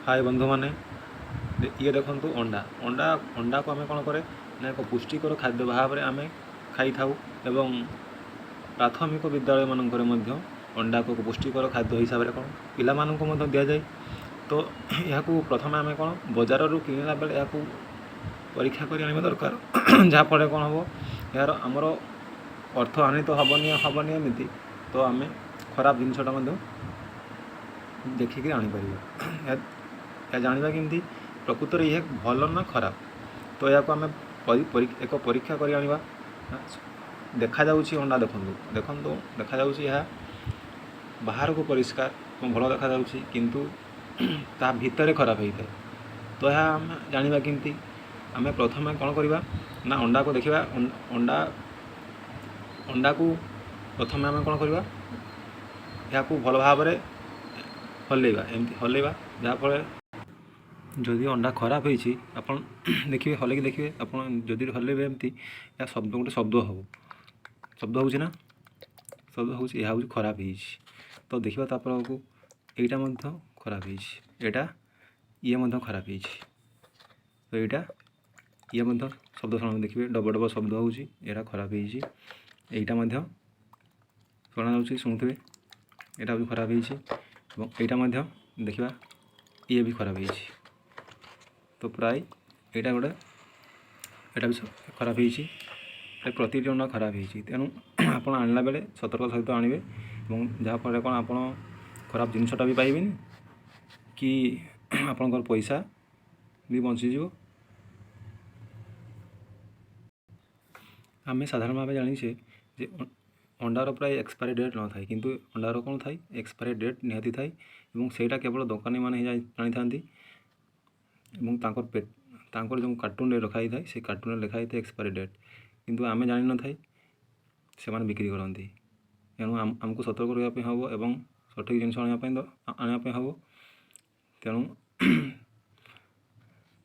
ହାଏ ବନ୍ଧୁମାନେ, ଇଏ ଦେଖନ୍ତୁ ଅଣ୍ଡା। ଅଣ୍ଡାକୁ ଆମେ କ'ଣ କରେ ନା ଏକ ପୁଷ୍ଟିକର ଖାଦ୍ୟ ଭାବରେ ଆମେ ଖାଇଥାଉ ଏବଂ ପ୍ରାଥମିକ ବିଦ୍ୟାଳୟମାନଙ୍କରେ ମଧ୍ୟ ଅଣ୍ଡାକୁ ଏକ ପୁଷ୍ଟିକର ଖାଦ୍ୟ ହିସାବରେ କ'ଣ ପିଲାମାନଙ୍କୁ ମଧ୍ୟ ଦିଆଯାଏ। ତ ଏହାକୁ ପ୍ରଥମେ ଆମେ କ'ଣ ବଜାରରୁ କିଣିଲା ବେଳେ ଏହାକୁ ପରୀକ୍ଷା କରି ଆଣିବା ଦରକାର, ଯାହାଫଳରେ କ'ଣ ହେବ, ଏହାର ଆମର ଅର୍ଥ ହାନି ତ ହେବନି, ଏମିତି ତ ଆମେ ଖରାପ ଜିନିଷଟା ମଧ୍ୟ ଦେଖିକି ଆଣିପାରିବା। ଏହା ଜାଣିବା କେମିତି ପ୍ରକୃତରେ ଇଏ ଭଲ ନା ଖରାପ? ତ ଏହାକୁ ଆମେ ଏକ ପରୀକ୍ଷା କରି ଆଣିବା। ଦେଖାଯାଉଛି ଅଣ୍ଡା, ଦେଖନ୍ତୁ ଦେଖନ୍ତୁ, ଦେଖାଯାଉଛି ଏହା ବାହାରକୁ ପରିଷ୍କାର ଏବଂ ଭଲ ଦେଖାଯାଉଛି, କିନ୍ତୁ ତା ଭିତରେ ଖରାପ ହେଇଥାଏ। ତ ଏହା ଆମେ ଜାଣିବା କେମିତି? ଆମେ ପ୍ରଥମେ କ'ଣ କରିବା ନା ଅଣ୍ଡାକୁ ଦେଖିବା। ଅଣ୍ଡାକୁ ପ୍ରଥମେ ଆମେ କ'ଣ କରିବା, ଏହାକୁ ଭଲ ଭାବରେ ହଲେଇବା, ଏମିତି ହଲେଇବା, ଯାହାଫଳରେ ଯଦି ଅଣ୍ଡା ଖରାପ ହେଇଛି ଆପଣ ଦେଖିବେ, ହଲେଇକି ଦେଖିବେ। ଆପଣ ଯଦି ହଲେଇବେ ଏମିତି, ଏହା ଶବ୍ଦ, ଗୋଟେ ଶବ୍ଦ ହେବ। ଶବ୍ଦ ହେଉଛି ନା? ଶବ୍ଦ ହେଉଛି, ଏହା ହେଉଛି ଖରାପ ହେଇଛି। ତ ଦେଖିବା ତାପରକୁ ଏଇଟା ମଧ୍ୟ ଖରାପ ହେଇଛି, ଏଇଟା ଇଏ ମଧ୍ୟ ଖରାପ ହେଇଛି। ତ ଏଇଟା ଇଏ ମଧ୍ୟ ଶବ୍ଦ ଶୁଣ, ଦେଖିବେ ଡବ ଡବ ଶବ୍ଦ ହେଉଛି, ଏଇଟା ଖରାପ ହେଇଛି। ଏଇଟା ମଧ୍ୟ ଶୁଣାଯାଉଛି, ଶୁଣୁଥିବେ, ଏଇଟା ବି ଖରାପ ହେଇଛି। ଏବଂ ଏଇଟା ମଧ୍ୟ ଦେଖିବା, ଇଏ ବି ଖରାପ ହେଇଛି। ତ ପ୍ରାୟ ଏଇଟା ଗୋଟେ, ଏଇଟା ବି ଖରାପ ହେଇଛି। ପ୍ରାୟ ପ୍ରତିଟି ଅଣ୍ଡା ଖରାପ ହେଇଛି। ତେଣୁ ଆପଣ ଆଣିଲା ବେଳେ ସତର୍କ ସହିତ ଆଣିବେ ଏବଂ ଯାହାଫଳରେ କ'ଣ ଆପଣ ଖରାପ ଜିନିଷଟା ବି ପାଇବେନି କି ଆପଣଙ୍କର ପଇସା ବି ବଞ୍ଚିଯିବ। ଆମେ ସାଧାରଣ ଭାବେ ଜାଣିଛେ ଯେ ଅଣ୍ଡାର ପ୍ରାୟ ଏକ୍ସପାୟାରୀ ଡେଟ୍ ନଥାଏ, କିନ୍ତୁ ଅଣ୍ଡାର କ'ଣ ଥାଏ? ଏକ୍ସପାୟାରୀ ଡେଟ୍ ନିହାତି ଥାଏ ଏବଂ ସେଇଟା କେବଳ ଦୋକାନୀମାନେ ହିଁ ଜାଣିଥାନ୍ତି ଏବଂ ତାଙ୍କର ଯେଉଁ କାର୍ଟୁନରେ ରଖା ହେଇଥାଏ, ସେଇ କାର୍ଟୁନରେ ଲେଖା ହେଇଥାଏ ଏକ୍ସପାୟାରୀ ଡେଟ୍, କିନ୍ତୁ ଆମେ ଜାଣିନଥାଇ, ସେମାନେ ବିକ୍ରି କରନ୍ତି। ତେଣୁ ଆମକୁ ସତର୍କ ରହିବା ପାଇଁ ହେବ ଏବଂ ସଠିକ୍ ଜିନିଷ ଆଣିବା ପାଇଁ ହେବ। ତେଣୁ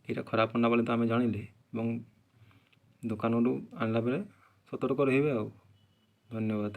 ଏଇଟା ଖରାପ ଅଣ୍ଡା ବୋଲି ତ ଆମେ ଜାଣିଲେ ଏବଂ ଦୋକାନରୁ ଆଣିଲା ବେଳେ ସତର୍କ ରହିବେ ଆଉ। ଧନ୍ୟବାଦ।